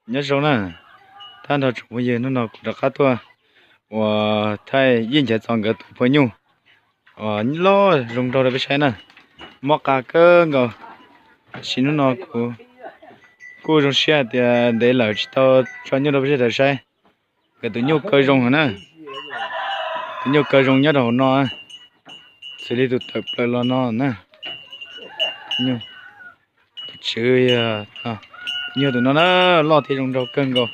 Nyob zoo na, tag nrho tsoom phooj ywg, hnub no kuv rov qab tuaj ua thaij Yeej Nchaiv Txos nkawd tus phaj nyuj uas loj zoo nraug rau peb saib na. Mob qa kawg nkaus, tab sis hnub no kuv kuj zoo siab hais tias ntev lawm tsis tau tso nyuj rau peb sawv daws saib. Nkawd tus nyuj kaw zoo heev na, tus nyuj kaw zoo nyob rau hauv no, xws li tus tawm plaws los no na. Tus tswv, tus nyuj tus no na, loj thiab zoo nraug kawg nkaus.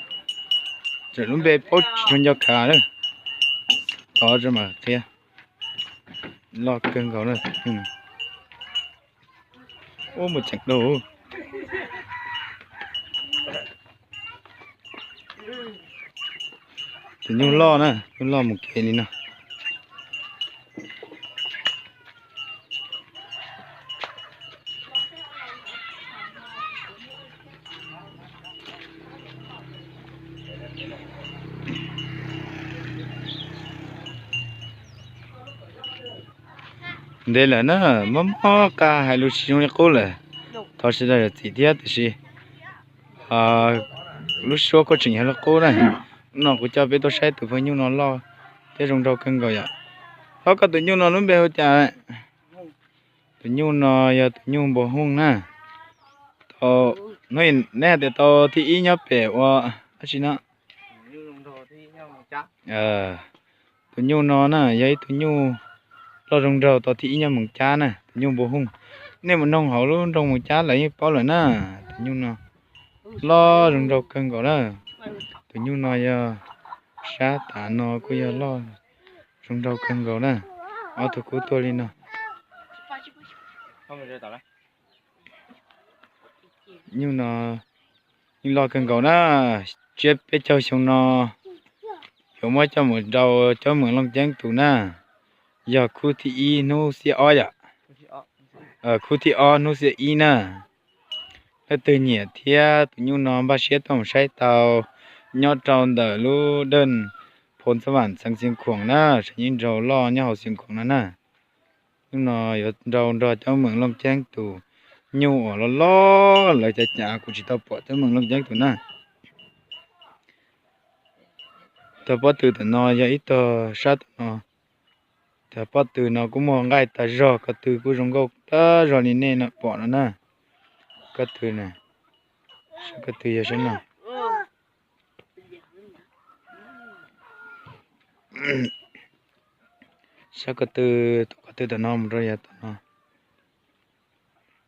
Tseem lub npe paub tsis tshua nco khav lawm, tod tso mam qhia. Loj kawg nkaus na. Ub, mus tseem dua. Tus nyuj loj na, nyuj loj mus kev li no. Ntev lawm na, mob mob qa hais lus tsis zoo li qub lawm. Thov sawv daws zam txim thiab, tiam sis lub suab kuj tseem yog li qub na. Hnub no kuv coj peb tuaj saib tus phaj nyuj no loj thiab zoo nraug kawg nkaus yom. Thov koj tus nyuj no lub npe hu cas? Tus nyuj no yog tus nyuj npua hooj na. Neb hais tias tau thib ib nyob pem ua dab tsi no? Tus nyuj no na yog ib tug nyuj loj zoo nraug tau thib ib nyob Moos Cab na, tus nyuj npua hooj. Nej mus noog hauv lub nroog Moos Cab lawv yeej paub lawm na. Tus nyuj no loj zoo nraug kawg nkaus na. Tus nyuj no yog sab tas no kuj yog loj zoo nraug kawg nkaus na. Ob tug kub tuag li no. Nyuj no yeej loj kawg nkaus na. Tsiab peb caug xyoo no yuav muab coj mus rau Coob Meem Looj Ceeb tus na. Yog khub thib ib hnub xiab ob yom. Khub thib ob hnub xiab ib na. Leej twg nyiam thiab tus nyuj no npaj siab tuaj mus saib tau, nyob rau ntawm lub dej Phoo Xab Vam xeev Xeev Khuam na, sav yeeb nraug loj nyob hauv Xeev Khuam no na. Hnub no yuav nrau nrog Coob Meem Looj Ceeb tus nyuj uas loj loj lawv cav cav kuv tsis tau pom Coob Meem Looj Ceeb tus na. Tog pob tw tom no yog ib tog sab tom no. Tog pob tw no kuj muaj nqaij tag zog, ko tw kuj zoo nkauj tag zog li nej pom no na. Ko tw na, sab ko tw yog sab no. Sab ko tw, tus ko tw tom no mus rau yav tom no.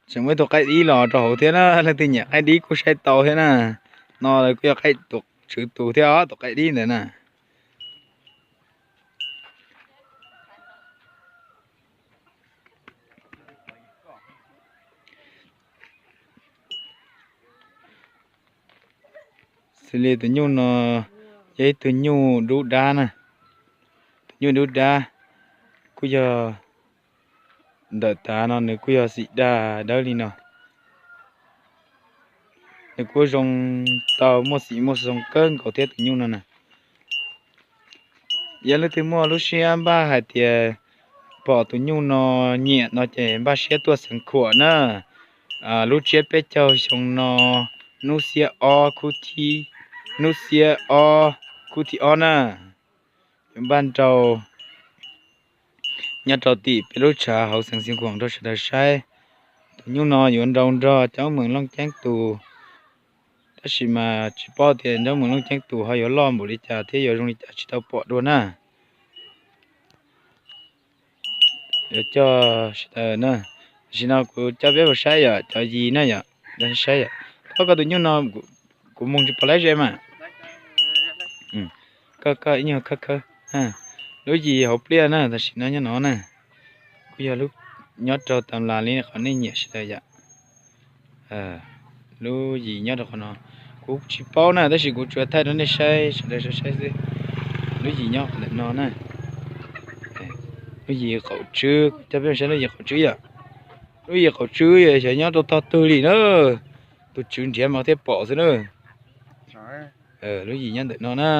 Tseem muaj ib tug qaib dib los rau hauv thiab na, leej twg nyiam qaib dib kuj saib tau thiab na. No lawv kuj yog qaib tus tswv tus thiab os, tus qaib dib ntawd na. Xws li tus nyuj no yog ib tug nyuj dub dab na. Tus nyuj dub dab kuj yog ntawm tav no nws kuj yog xim dag dawb li no. Nws kuj zoo tau muaj xim muaj xoo kawg nkaus thiab tus nyuj no na. Yog leej twg muaj lub siab npaj hais tias pom tus nyuj no nyiam no ces npaj siab tuaj Xeev Khuam na. Lub tsiab peb caug xyoo no, hnub xiab ob khub thib, hnub xiab ob khub thib ob na. Yuav npaj nrau nyob rau tim peb lub tshav hauv xeev Xeev Khuam rau sawv daws saib. Tus nyuj no yuav nrau nrog Coob Meem Looj Ceeb tus, tab sis mas tsis paub tias Coob Meem Looj Ceeb tus ho yuav loj npaum li cas thiab yuav zoo li cas tsis tau pom dua na. Yuav coj sawv daws na, tam sim no kuv coj peb mus saib yom, cov yis na yom, saib yom. Thov koj tus nyuj no, kuv mus tsis pom lab ze mas. Koj, koj ib nyuag khawb khawb. Lub yis hauv pliaj na, tam sim no nyob no na. Kuj yog lub nyob rau tas las li qhov nej nyiam sawv daws yom. Lub yis nyob rau qhov no, kuv tsis paub na, tab sis kuv tsuas thaij rau nej saib, sawv daws saib xwb. Lub yis nyob qhov ntawm no na. Lub yis qaum tswb, coj peb saib lub yis qaum tswb yom. Lub yis qaum tswb xyov nyob rau tog twg li na. Tus tswv nrhiav mas thiaj pom xwb na. Lub yis nyob ntawm no na.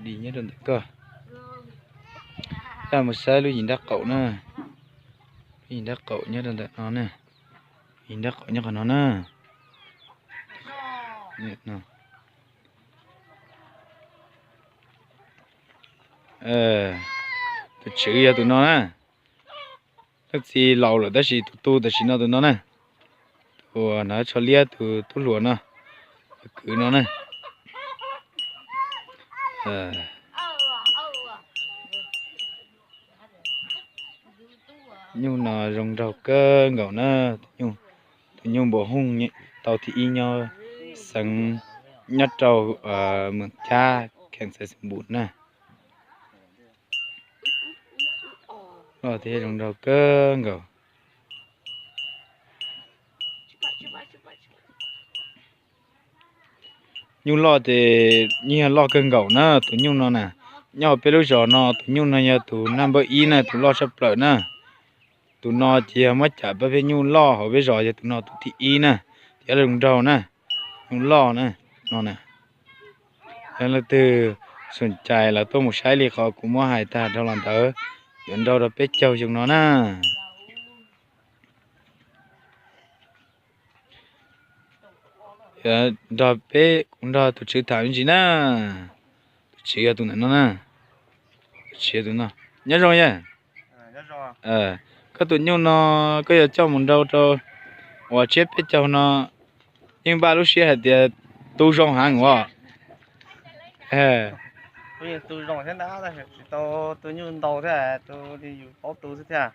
Yis nyob rau ntawm ko. Coj mus saib lub yis nrab qaum na. Lub yis nrab qaum nyob rau ntawm no na. Yis nrab qaum nyob qhov no na. Tus tswv yog tus no na. Leej txiv laus lawm tab sis tus tu tam sim no tus no na. Tus uas hnav tsho liab tus tub hluas no, tus kwv no na. Nyuj no zoo nraug kawg nkaus na. Tus nyuj npua hooj tau thib ib nyob xeev, nyob rau Moos Cab, kheem Xaiv Xeem Npum na. Loj thiab zoo nraug kawg nkaus. Nyuj loj ces yeej yog loj kawg nkaus na tus nyuj no na. Nyob hauv peb lub zos no tus nyuj no yog tus naj npawb ib na, tus loj tshaj plaws na. Tus no ces yog muab cam pab peb nyuj loj hauv peb zos yog tus no tus thib ib na, thiab zoo nraug na, nyuj loj na, no na. Yog leej twg xum cais los tuaj mus saib li qhov kuv muab hais tag dhau los ntawd, yuav nrau rau peb caug xyoo no na. Nrog peb, kuv nrog tus tswv tham me ntsis na. Tus tswv yog tus ntawm no na. Tus tswv yog tus no. Nyob zoo yawg. Koj tus nyuj no koj yuav coj mus nrau rau uas tsiab peb caug no, yeej npaj lub siab hais tias tu zoo heev os. Tsis tau tu nyuj ntau thiab, tu li yus paub tu xwb thiab.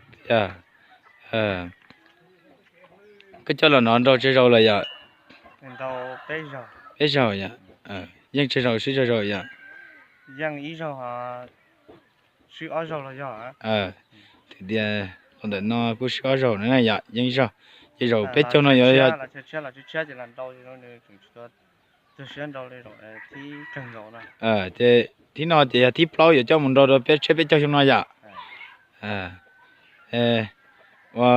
Koj coj los no nrau tsawg zaus lawm yom? Peb zaus yom? Yeej tsawg zaus swb tsawg zaus yom? Tias los ntawm no kuj swb ob zaus na yom, yeej zaug, ces zaum peb caug no yuav yog thib no ces yog thib plaub yuav coj mus nrau rau peb tsiab peb caug xyoo no yom. Ua,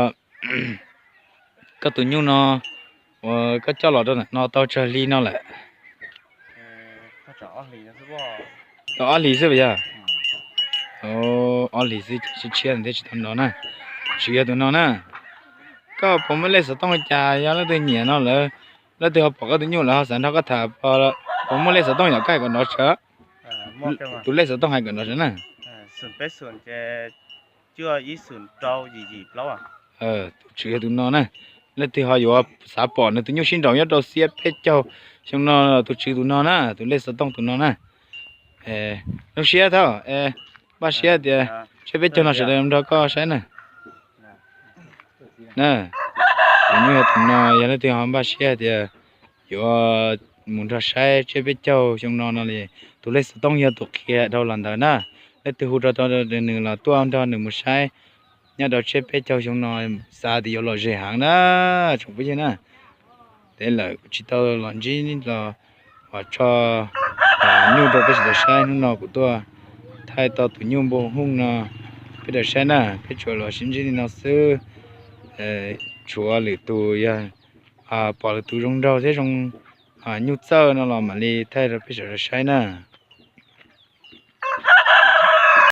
koj tus nyuj no, ua, koj coj los rau ntawm no tau tsawg hli no lawm? Tau ob hlis xwb puas yog? Ob hlis xwb ces tshiab tshiab thiab tsis tau nrau na. Tus tswv yog tus no na. Koj puas muaj lej xov tooj li cas, yog leej twg nyiam no lawm, leej twg ho pom koj tus nyuj lawm ho xav nrog koj tham, puas muaj lej xov tooj yom, koj hais kom nrov sawv. Tus lej xov tooj hais kom nrov sawv na. Tus tswv yog tus no na. Leej twg ho yuav xav pom nws tus nyuj sib nraus nyob rau tsiab peb caug xyoo no, tus tswv tus no na, tus lej xov tooj tus no na. Zoo siab thiab, npaj siab tias tsiab peb caug no sawv daws nrog koj saib na. Na, tus nyuj yog tus no, yog leej twg ho npaj siab tias yuav mus nrog saib tsiab peb caug xyoo no no li, tus lej xov tooj yog tus qhia dhau los ntawd na. Leej twg hu rau tau nws los tuaj nrog nws mus saib nyob rau tsiab peb caug xyoo no, xav tias yuav lom zem heev na, tsoom phooj ywg na. Tej lawm kuv tsis tau los ntsib los uas tso nyuj rau peb sawv daws saib, hnub no kuv tuaj thaij tau tus nyuj npua hooj no peb sawv daws saib na, peb tsuas los sib ntsib li no xwb. Tshuav lwm tus yog pom lwm tus zoo nraug thiab zoo nyuj txawj no los mam li thaij rau peb sawv daws saib na.